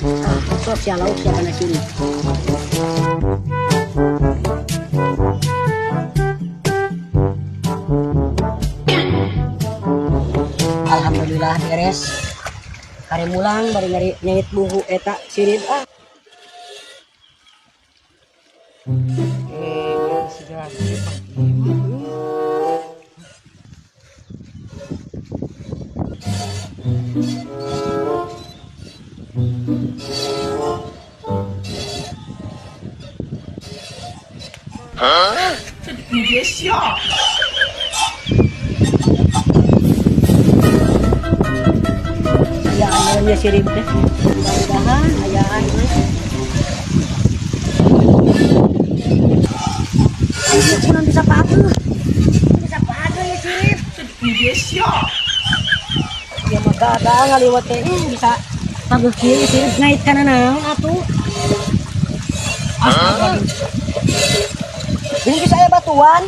Sok sia lauk sia kana sini. Alhamdulillah beres. Kare mulang bari nyari nyait buhu eta sirip ah. Ayaan nya sirip teh. Mudah-mudahan ayaan euy. Kurang bisa patuh. Bisa patuh ya sirip. Ya mah gagal ngaliwat teh bisa paguh kieu sirip ngait kana naon atuh. Ini bisa aya batuan.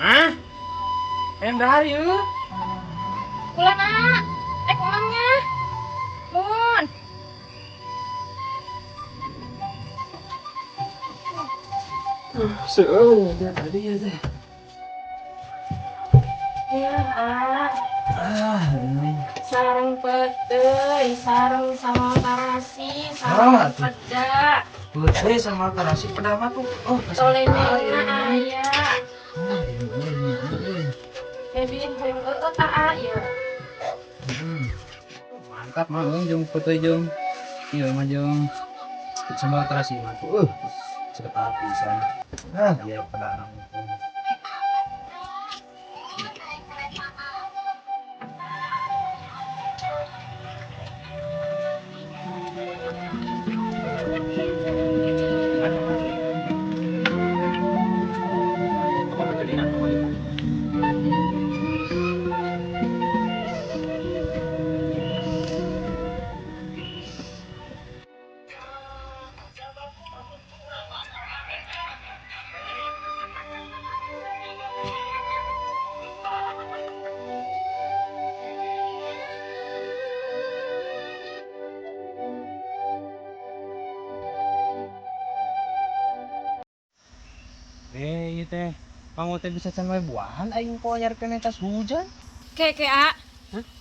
Hah? Endar yuk. Kula nak, emangnya. Mun. Seueur dia tadi ya teh. Ya, ah. Ah, ini. Sareng peuteuy, sareng sambal tarasi, sareng Ah, tuh. peda, Peuteuy sama tarasi peda mah tuh. Oh, tolenengna aya. Ah, iya, iya, iya. Baby hoyong eueut aa ieu. Mantap mah euy jeung peuteuy jeung ieu mah jeung sambal terasi mah tuh. Sedap pisan. Ah, iya peda. Eh, ieu teh. Kamu teh bisa can wae buahan aing poe nyarikeun tas hujan. Ke ke a.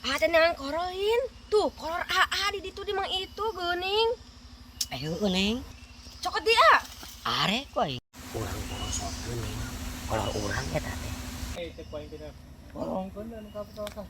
Ah, teh neangan korolin. Tuh, kolor aa di ditu di mang itu geuning. Eh heueuh Neng. Cokot dia. Are ku aing. Urang porosotkeun Neng. Kolor urang eta teh. Eh, teh ku aing teh. Borongkeun anu ka ka.